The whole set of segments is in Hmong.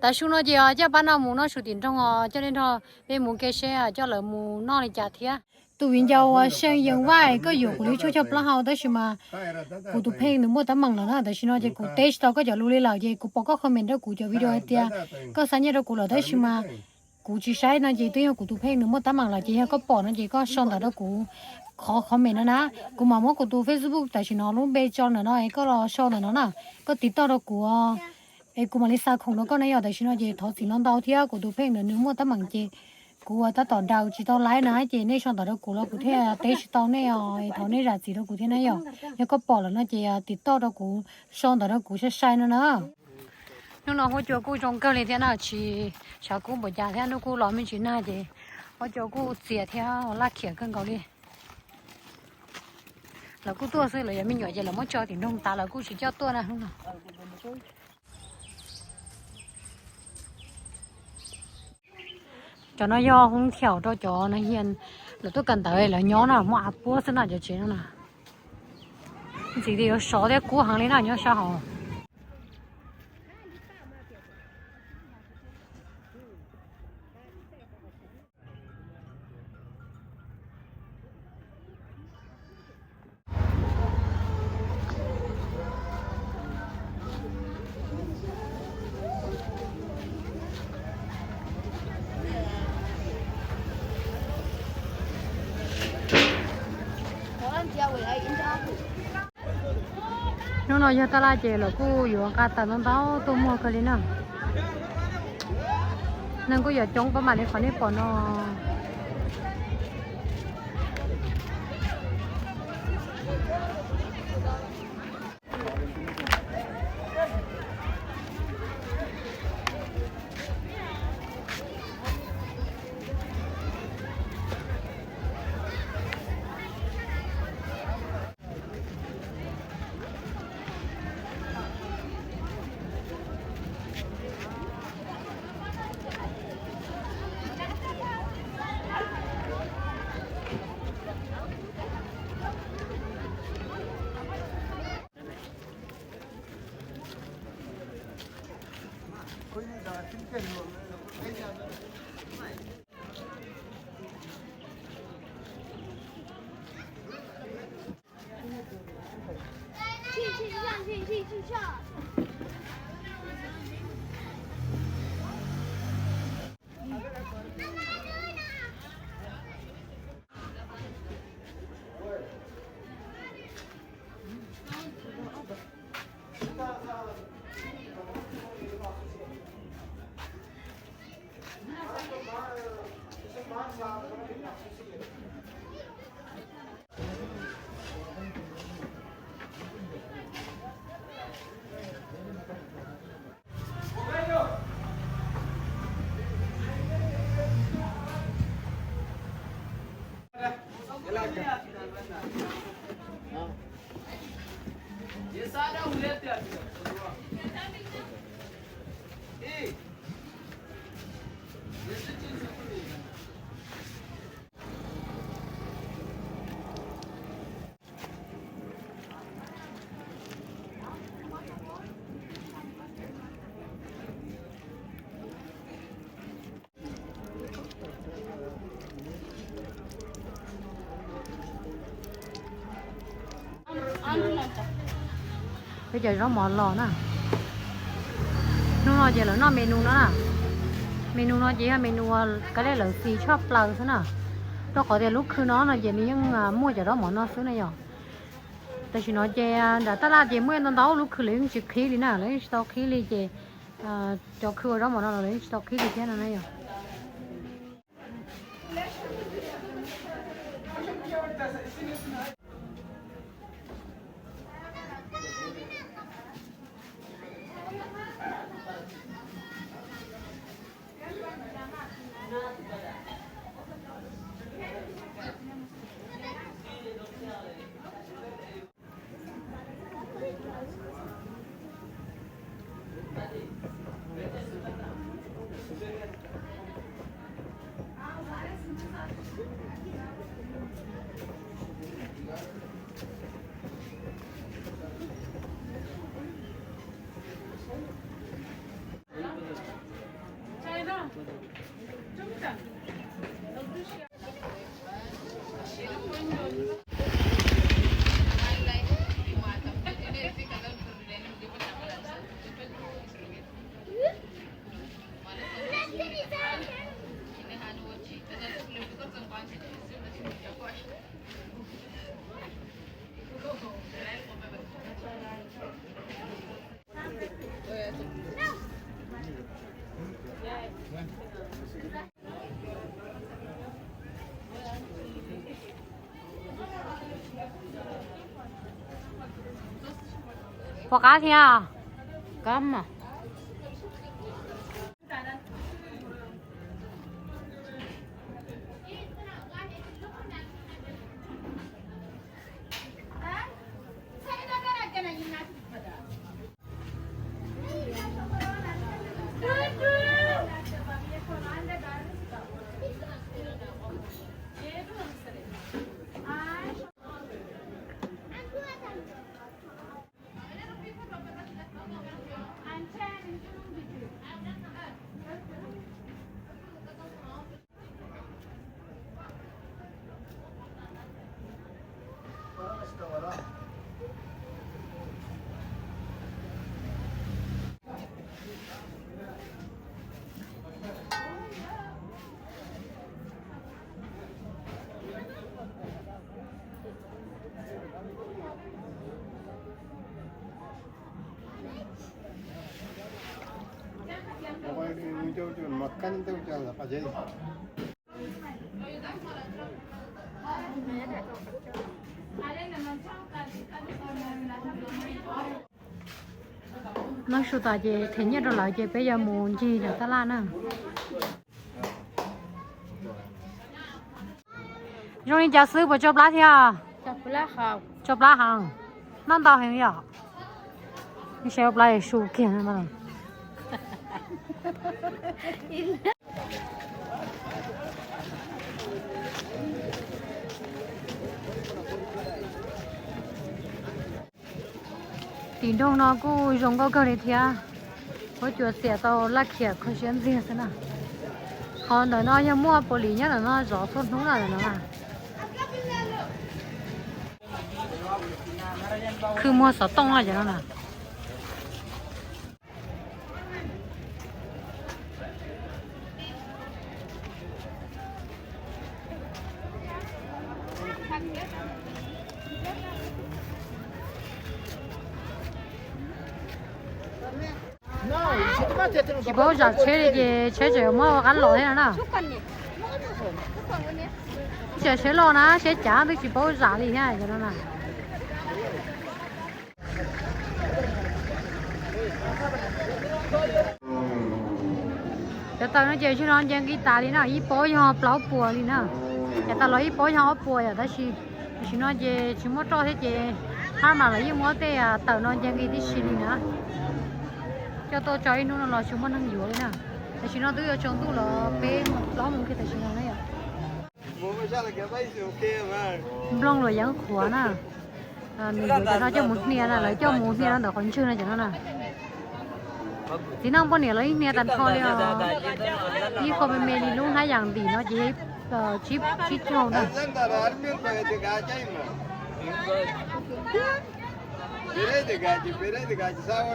Tav su no ces coj pab no mus noj su tim nroog os, coj nej nrog peb mus ke seb coj lawv mus noj li cas thiab. Tus viv ncaus uas Seej Yees Vaj, koj yuav kuv li tshuaj cog plaub hau tab sis mas kuv tus pheej nws muaj teeb meem lawm na. Tam sim no ces kuv teb tsis tau koj cov lus li lawm ces kuv pom koj comment rau kuv cov video hais tias koj xa nyiaj rau kuv lawm tab sis mas kuv tsis saib no ces twb yog kuv tus pheej nws muaj teeb meem lawm ces yog koj pom no ces koj sau ntawv rau kuv qhov comment no na. Kuv mam muab kuv tus Facebook tam sim no lub npe tso ntawm no es koj los sau ntawm no na. Koj tiv toj rau kuv es kuv mam li xa khoom rau koj na yom. Tam sim no ces thov txim ntau ntau thiab kuv tus pheej ntawd nws muaj teeb meem ces kuv ua tab tom daws tsis tau laib na ces nej sau ntawv rau kuv los kuv thiaj teb tsis tau nej os, thov nej zam txim rau kuv thiab na yom. Yog koj pom lawm no ces tiv toj rau kuv, sau ntawv rau kuv sai sai no na. Hnub no huab cua kuj zoo kawg li thiab na, tsis xav kub npaum cas thiab, hnub kuj los me ntsis nag ces huab cua kuj txias thiab laj khiam kawg nkaus li. Lawv kuj tuaj xwb, lawv yog me nyuam ces lawv muab tso tim nroog tas lawv kuj tsis coj tuaj na hnub no. Cov no yog hoob thiaum rau cov na hias lawv tuaj kawm ntawv lawv nyob na, muaj av puab xwb na cov tsev no na. Ntxiv tias yuav sov thiab kub heev li na nyob sab hauv. Hnub no yog taj laj ces lawv kuj yuav nqa tas ntau ntau tuaj muag kawg li na. Neeg kuj yuav coob pab mam li qhov nej pom no. Peb cov zaub mov los na. Hnub no ces lawv noj menu no na. Menu no ces yog menu kav liam lawv xis tshaj plaws xwb na. Rau qhov tias lub khw no no ces nws yeej muaj cov zaub mov no xwb na yom. Tam sim no ces nram taj laj ces muaj ntau ntau lub khw lawv yeej tsis qhib li na, lawv yeej tsis tau qhib li ces cov khw ua zaub mov no los lawv yeej tsis tau qhib li thiab no na yom. Pom qab thiab. Kab mas. Noj su tas ces them nyiaj rau lawv ces peb yuav mus ncig nram tab laj na. Zoo li cas xwb, puas tso plab thiab? Tso plab heev. Noj ntau heev yom. Saib plab su kiag. Tim nroog no kuj zoo nkauj kawg li thiab. Huab cua xiam tau laj khiam kho siab ntxiag xwb na. Qhov ntawm no yog muaj pos lis nyob ntawm no zov txhua hnub na ntawm no na. Khw muag xov tooj no cov no na. Tsis paub zam tsheb li ces tsheb tseem muab ua qab los thiab no na. Tsis yog tsheb loj na, tsheb cav twb tsis paub zam li thiab cov no na. Cov taws no ces zaum no nce nqi tas li na, ib pob yog plaub puas li na. Yav tas los ib pob yog ob puas yom, tab sis tam sim no ces tsis muaj roj thiab ces hab mas lawv yeej muab tej taws no nce nqi tib si li na. Coj tuaj tso ib hnub no los tsis muaj neeg yuav li na. Tam sim no twb yuav tsaus ntuj los peb plaub moos kiag tam sim no na yom. Nplooj luam yeeb qhuav na. Nws yuav cov no coj mus hnia na, lawv coj mus hnia rau ntawm qhov ntswg no cov no na. Txiv neej poj niam los yeej hnia tag nrho li os. Ib qho me me li lub hnab yas ntim no ces tsib caug na.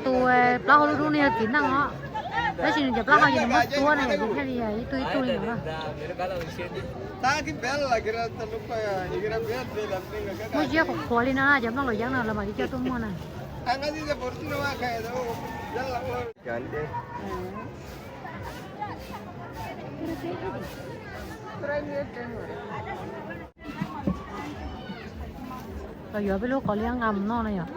Tus plaub hau dub dub no yog txiv neej os, tab sis nws cov plaub hau ces nws muab tuab na, ces thiaj li ib tug ib tug li no na. Muab ziab qhuav qhuav li no na, cov nplooj luam yeeb no lawv mam li coj tuaj muag na. Los yuav peb lub qos liab nqa mus noj na yom.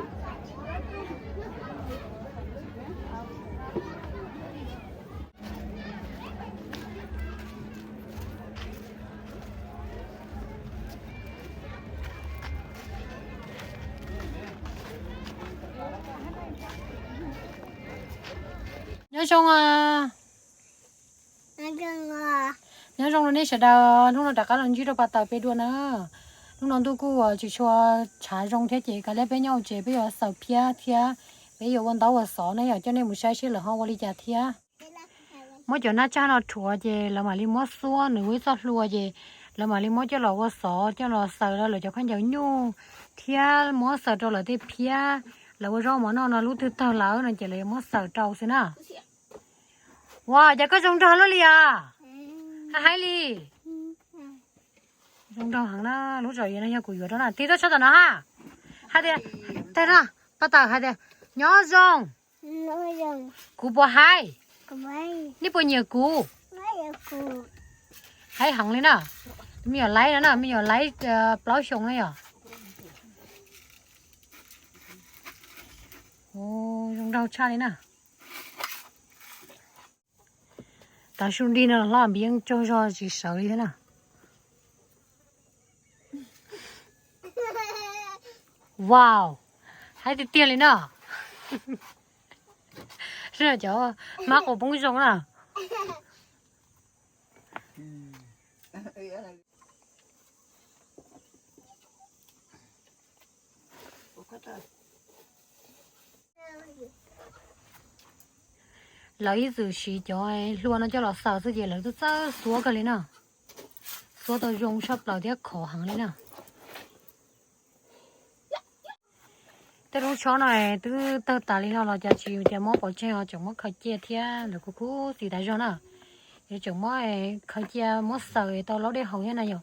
Nyob zoo, nyob zoo rau nej sawv daws, hnub no rov qab los ntsib rau Pas Taws peb dua na. Hnub no ntuj kuj tsis tshua tshav zoo thiab ces kav liam peb nyob hauv tsev peb yuav xaws phiab thiab peb yuav ua ntaub ua xov na yom, coj nej mus saib seb lawv ho ua li cas thiab. Muab cov hnab tsaj no rhuav ces lawv mam li muab xuab nws ua ib txoj hlua ces lawv mam li muab coj los ua xov coj los xaws rau lawv cov khaub ncaws nyuj thiab muab xaws rau lawv tej phiab, lawv ua zaub mov noj no lub twg tawg lawm no ces lawv yuav muab xaws rau xwb na. Ua cas koj zoo nraug luaj li os? Hais li. Zoo nraug heev na, lub zaum no yog kuv yuav rau na, tig tuaj tshaj tom no ha. Hais tias, tag no, Pas Taws hais tias, nyob zoo. Kuv puas haib? Nej puas nyiam kuv? Haib heev li na. Me nyuam laib no na, me nyuam laib plaub xyoos na yom. Ua zoo nraug tshaj li na. Tav su nrig no los hlob Npiyeeb tsaug zog tsis sawv li thiab na. Wow, haib tiag tiag li na. Cov hmab quas poob zoo na. Lawv ib txwm siv cov hlua no coj los xaws xwb ces lawv twb txawj xuab kawg li na. Xuab tau zoo tshaj plaws thiab khov heev li na. Tej lub tshob no twb tawg tas li no los cas tsis tias muab pov tseg ho tseem muab khaws cia thiab, lawv kuj khuv xim tas zog na. Yuav tseem muab khaws cia muab xaws tau laub dej haus thiab na yom.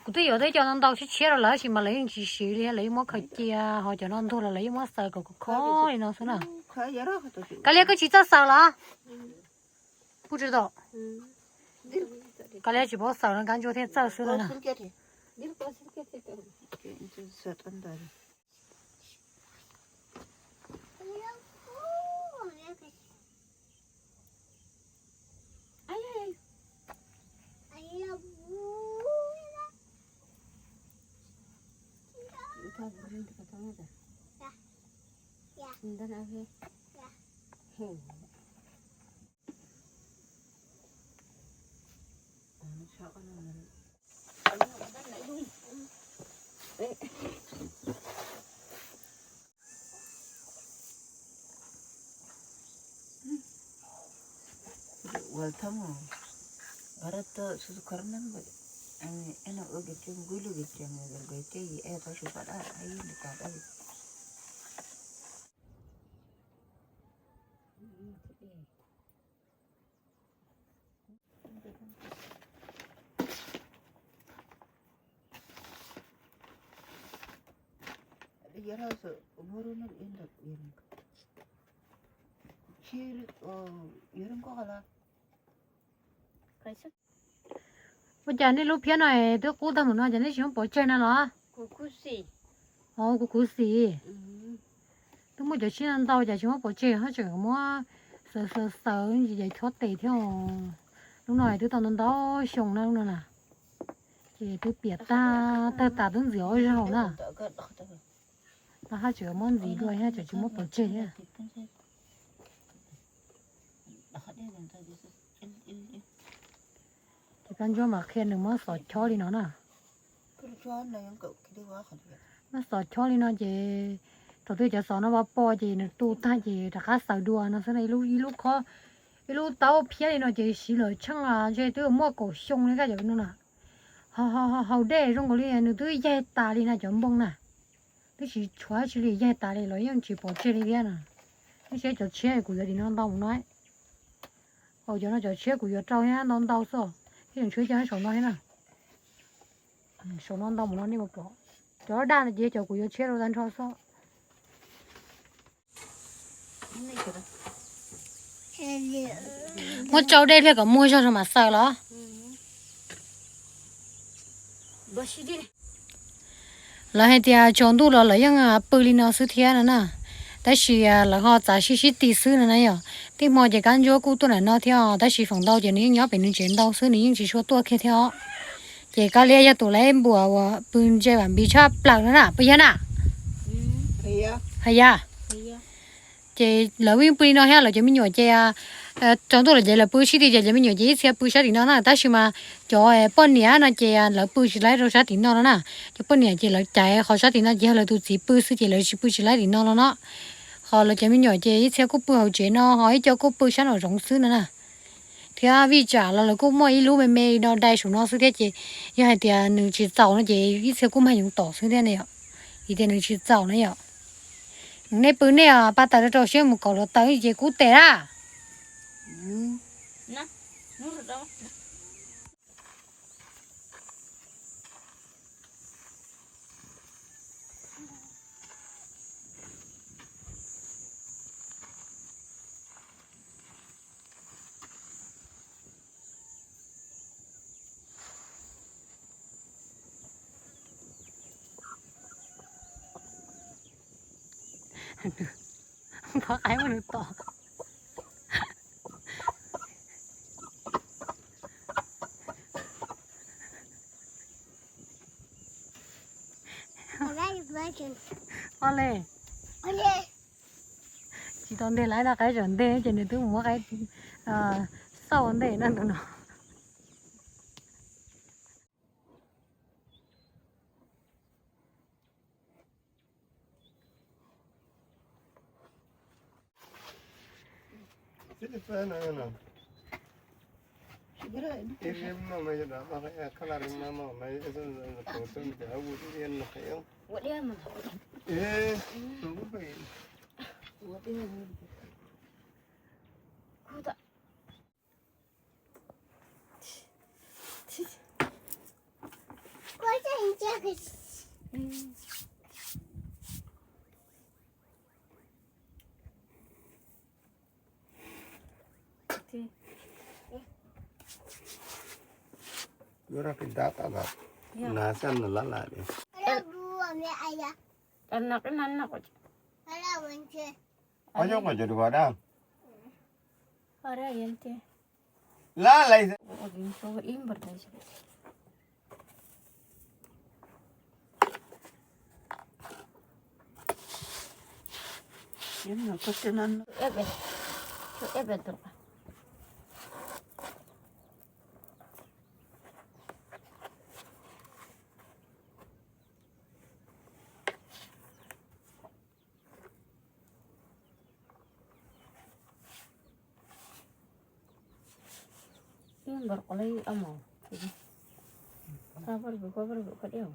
Kuv twb yuav tej cov ntau ntau tshiab tshiab rau lawv tab sis mas lawv yeej tsis siv li, lawv yeej muab khaws cia, ho cov no ntuag los lawv yeej muab xaws kom khov khov li no xwb na. Kab Liab koj tsis txawj xaws los? Puj tsis tau. Kab Liab tsis paub xaws no, Kab Ntsuab thiaj txawj xwb no na. Ua thoob, ua rab toj su khor nam, ena ua ke cem nkuj lug ke cem nkuj cem yi e tau su pas dab ai nta dab. Ua cas nej lub phiab no twb qub tag mus no ces nej tsis muab pov tseg na los? Kuv khuv xim. Twb muaj cov tshiab ntau ntau cas tsis muab pov tseg, haj tseem muab xaws xaws xaws ces chob tes thiab. Lub no twb tau ntau ntau xyoo na lub no na. Ces twb piam tag tawg tas twb ntxiv ob zaug na. No haj tseem muab ntxiv dua thiab, tseem tsis muab pov tseg thiab. Ces Kab Ntsuab mas qhia nws muab xov chob li no na. Muab xov chob li no ces thaum twg cov xov no vov po ces nws tu tag ces rov qab xaws dua no xwb na. Ib lub, ib lub taub phiab li no ces siv lawm tsheej ntshe twb muaj kaum xyoo li kab cov no na. Ho haus dej zoo nkaus li nws twb yaig tas li na cov npoo na. Twb tsis tshuav tsis li, yaig tas li los yeej tsis pov tseg li thiab na. Neb saib cov tshiab kuv yuav tim no ntau mus no. Au, cov no cov tshiab kuv yuav rau thiab ntau ntau xwb. Ib tseem tshuav cov saum no thiab na. Saum no ntau mus no nej mus pom. Cov daj no ces cov kuv yuav tshiab rau tag nrho xwb. Muab tsau dej pliag kom muag zog rau mam xaws los? Lawv hais tias tsaus ntuj los lawv yeej pw li no xwb thiab no na. Tab sis lawv ho txav sib sib ti xwb no na yom. Tej hmo ces Kab Ntsuab kuj tuaj nram no thiab os, tab sis feem ntau ces nws yeej nyob pem nws tsev ntau xwb, nws yeej tsis tshua tuaj kiag thiab os. Ces Kab Liab yog tus lawv npuas uas pw ntse vam npiv tshaj plaws no na, puas yog na? Hais yas. Ces lawv yeej pw li no thiab, lawv cov me nyuam ces tsaus ntuj lawm ces lawv pw sib ti ces cov me nyuam ces ib txhia pw sab tim no na, tab sis mas cov poj niam no ces lawv pw tsis laib rau sab tim no no na. Cov poj niam ces lawv caiv qhov sab tim no ces yog lawv tus txiv pw xwb ces lawv tsis pw tsis laib tim no no no. Ho lawv cov me nyuam ces ib txhia kuj pw hauv tsev no, ho ib co kuj pw sab nraum zoov xwb no na. Thiab vij tsam los lawv kuj muaj ib lub me me no dai saum no xwb thiab ces yog hais tias nws tsis txaus no ces ib txhia kuj mag yoov tom xwb thiab ne yom. Vim tias nws tsis txaus na yom. Nej pw nej pas tas rau rau siab mus kaum hluav taws ces kub tes na. Qhov qaib muab nws tom. Ua le. Tsis tau nteg lawm no, qaib tseem nteg ces nws twb mus muab qaib xauj ua ntej no tus no. Yuav rau pem dab tas los, nas xaj nws lab lam li. Qhov nyob qhov cov dua dab. Lab lais. Ib npawg qhov lawv a mos, koj pab, koj pab, koj pab, koj pab.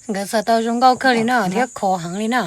Nkawd xaws tau zoo nkauj kawg li na, thiab khov heev li na.